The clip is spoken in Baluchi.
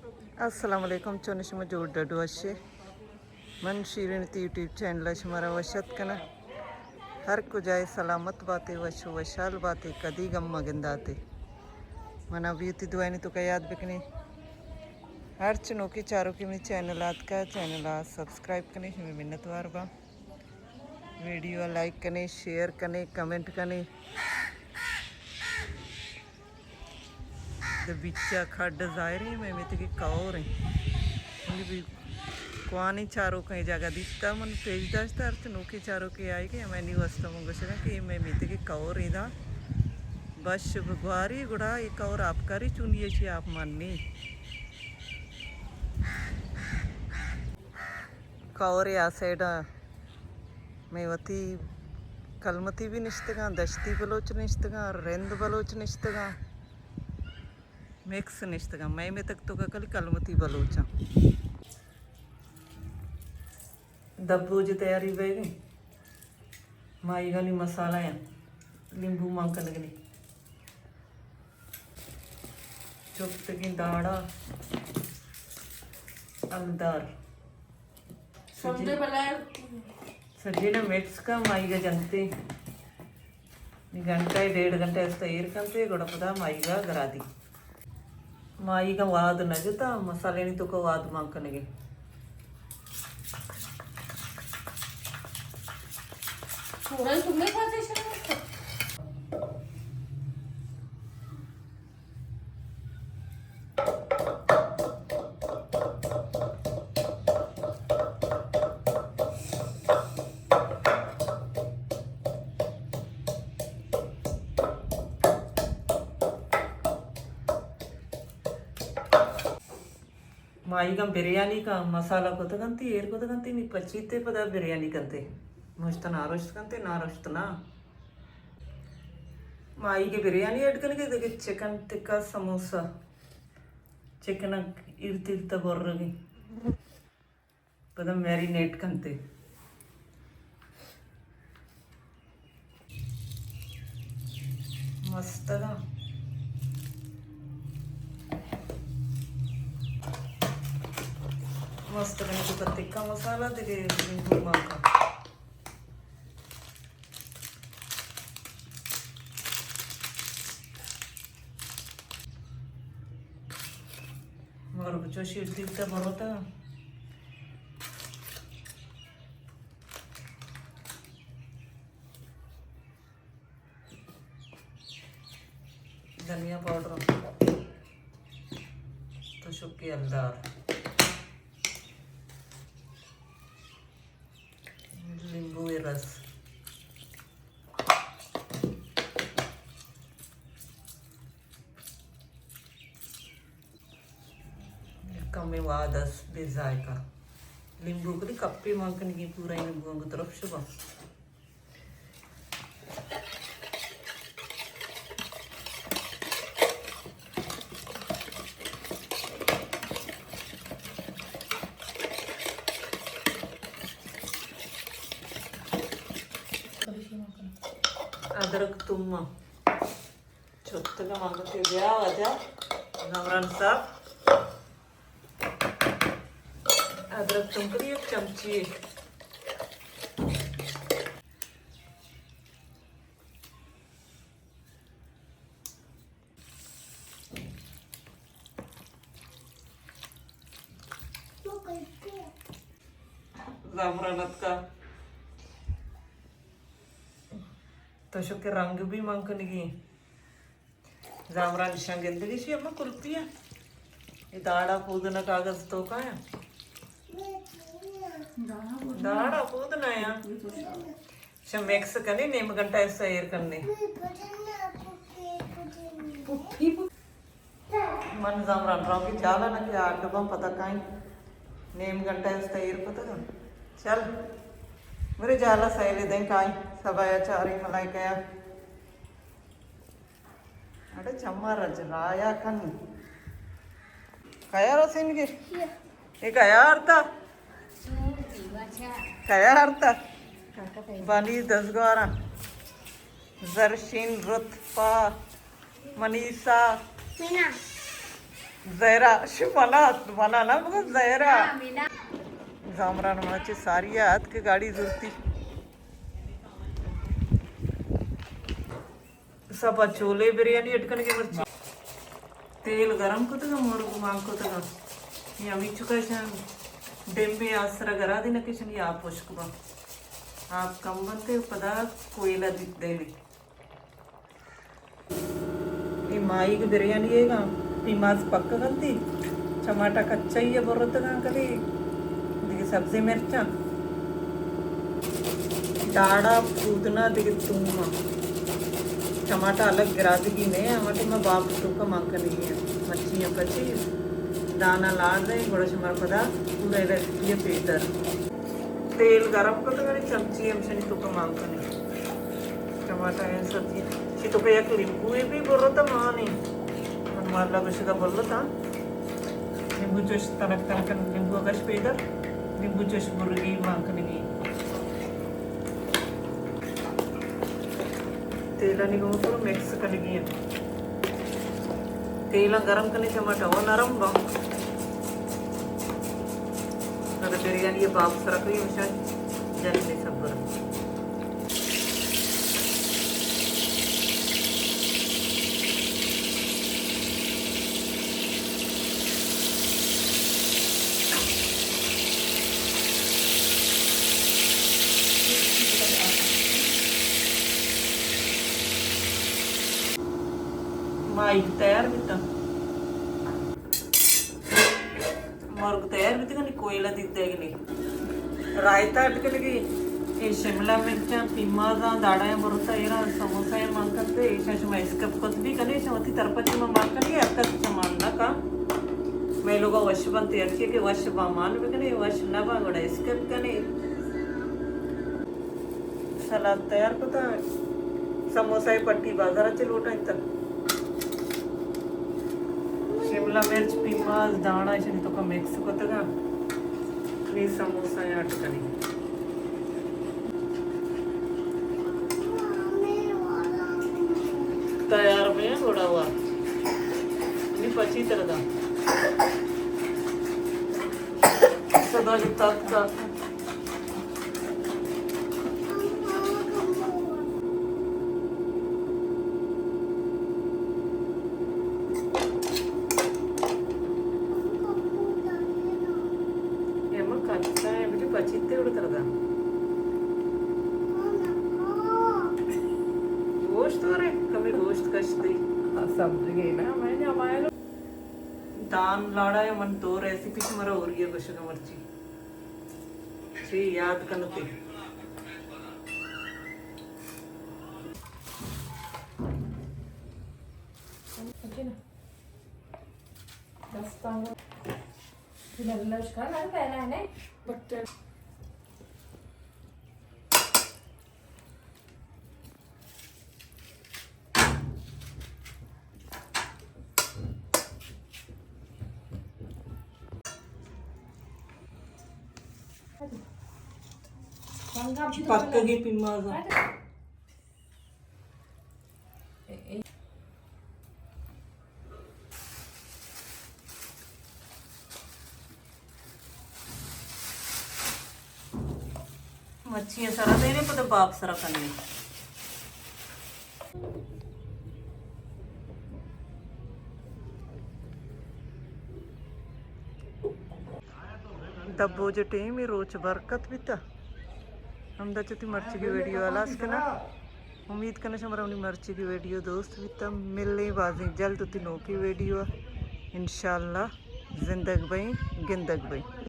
السلام علیکم، چون شما؟ جوڑ ڈڈ وشے؟ من شیرین تی یوٹیوب چینل ءَ شمارا وش اتک کناں۔ ہر کجائے سلامت باتے، وش و وشحال باتے، کدی گم مگنداتے۔ منا بھی وتی دعائنی توکا یاد بکنے۔ ہرچ نوکی چاروکی منی چینل آتکا، چینل ءَ سبسکرائب کنے، شمے منتوار باں۔ ویڈیو ءَ لائک کنے، شیئر کنے، کمنٹ کنے۔ دے بیچا کھڈ ظاہر ہے، مئے میتگی کور ہیں۔ منی بھی کوانی چاروکاں اے جاگہ دیتا، من پیش داشتا، ہرچ نوکی چاروکے آئی کہ ہمینی واسطہ من گوشگا کہ اے مئے میتگی کور ہیں دا۔ بش بگواری گڑا اے کور آبکاری چونی ہے، چی آپ منی۔ کور آ سائیڈا مئے وتی کلمتی بھی نشتگاں، دشتی بلوچ نشتگاں، رند بلوچ نشتگاں، مکس نشتگاں۔ مئے میتگ توکا کلی کلمتی بلوچاں۔ دپ روچ تیاری بیگی۔ ماہیگانی مسالہ ایں، لیمبو مان کنگنی، چپتگیں داڑا، الدار۔ سمجھے بلے۔ سجینا مکس کا ماہیگا جنتے۔ نی گھنٹہ ءَ ڈیڑھ گھنٹہ است ایر کنتے، گڑا پدا ماہیگا گرادی۔ ماہیگا واد نہ جتا، مسالے نی توکا واد مان کنگے۔ پورا تمہیں پوزیشن ہے۔ ماہیگاں بریانی کا مسالہ کتگ انتی، ایر کتگ انتی، نی پچیتے پدا بریانی کنتے۔ مشت نارشت کنتے، نارشت نا۔ ماہیگے بریانی ایڈ کنگے، دگہ چکن ٹکا سموسہ۔ چکن ارت ارت برگی۔ پدا میرینیٹ کنتے۔ مستگاں۔ مستگاں تو تکا مسالہ دگہ، لیمبو ماکا۔ مگر بچو شیر تیل تا بروتا۔ دھنیا پاؤڈر، تشکی ہلدار، لیمبو رس، کمے واد است بے ذائقہ۔ لیمبو کدی کپے مان کنگی، پورا لیمبو انگو طرف شبا۔ ادرک توم چتگا مانگتے بیا واجہ زامران صاحب۔ ادرک توم کدی یک چمچی۔ زامران اتکا۔ تو شکر رنگ بھی مان کنگی۔ زامران نشان گندگی شی اما کلپی ءَ۔ اے داڑا پودنا کاغذ توکا ءَ۔ داڑا پودنا ءَ۔ شا مکس کنی، نیم گھنٹہ ایسا ایر کنی۔ من زامران راں کہ جالا نہ کہ آ ڈبہ پتہ کائیں۔ نیم گھنٹہ ایسا ایر پتہ۔ چل۔ میرے جالا سیلے دیں کائیں۔ سبایا چاریں ملائکہ۔ اڑے چما رجرایا کن۔ کیا رسین گے؟ اے کیا آرتا؟ کیا آرتا؟ بانی دزگواراں۔ زرشین، رتفا، منیسا۔ مینا۔ زہرا، شو منا، منا نہ مگو زہرا۔ زامران منا چہ ساری ءَ اتک کہ گاڑی زرتی۔ سپا چولے بریانی اڈ کنگے مرچی۔ تیل گرم کتگا، مرگ مان کتگا۔ یہ ہمیں چکا شان ڈیمبے آسرا گرا دینا کہ شنی آپ ہشک با۔ آپ کم بنتے پدا کوئلہ دیت دینے۔ اے ماہیگ بریانی ایگا، پیماز پکگ انتی، چماٹا کچائی ءَ برتگاں کدی، دگہ سبزی مرچاں، داڑا، پودنا، دگہ توما۔ چماٹا الگ گرادگی نہ، ہما ٹائما باپ توکا مان کنگی ایں۔ مرچی ءَ پچی، دانا لاڑ دیں، گڑا شمارا پدا پورا ریسیپی ءَ پیش دار۔ تیل گرم کتگ، نی چمچی ہمشانی توکا مان کنی۔ ٹماٹر ہیں سبزی۔ چی توکا یک لیمبو بھی برتا مانی۔ من مالا گوشگا برتا۔ لیمبو چوش تنک تنک، لیمبو کش پیدا۔ لیمبو چوش برگی مان کنگی۔ تیلانی گوں پورا مکس کنگی ایں۔ تیلاں گرم کنے، چماٹا وہ نرم با۔ اگر بریانی یہ باپ سرا کئی مشان جلدی صبر۔ ماہیگ تیار بیتا۔ مرگ تیار بیتا، نی کوئلہ دیتے گنی۔ رائتا اڈ کنگی، اے شملہ مرچاں، پیمازاں، داڑایاں برتا، ایرا سموسہ مان کنتے، ایشاں شما اسکپ کت بھی کنے، شما وتی طرفا چما مان کنگی، ہر کس چما نہ کا۔ مئے لوگا وش بنتے، ہرچی کہ وش با مان بکنے، وش نہ با گڑا اسکپ کنے۔ سلاد تیار کتا، سموسہ پٹی بازار چہ لوٹائینتا۔ شملہ مرچ، پیماز، دانا ایشانی توکا مکس کتگا۔ نی سموسہ اٹ کنی۔ تیار میں گڑا ہوا۔ نی پچی تر دا۔ صدا جو تات کا۔ اے ما کچا ہے، مجھے پچیتے اڑ کر دا۔ گوشت ورے، کمی گوشت کش دی۔ سمجھ گئی نا، میں نے ہمارے لوگ دان لاڑا ہے، من دو ریسیپی شمارا اور یہ گوشگا مرچی۔ چی یاد کنتے۔ پکگیں پیمازاں۔ مرچی سرا دینے، پدا باپ سرا کننے۔ دبوج ٹیم ءَ روچ برکت بیتا۔ ہمدا چہ وتی مرچیگی ویڈیو ہلاس کنا۔ امید کنا شمارا منی مرچیگی ویڈیو دوست بیتا۔ ملیں بازیں جلد وتی نوکی ویڈیو ءَ۔ انشاءاللہ زندگ بئیں، گندگ بئیں۔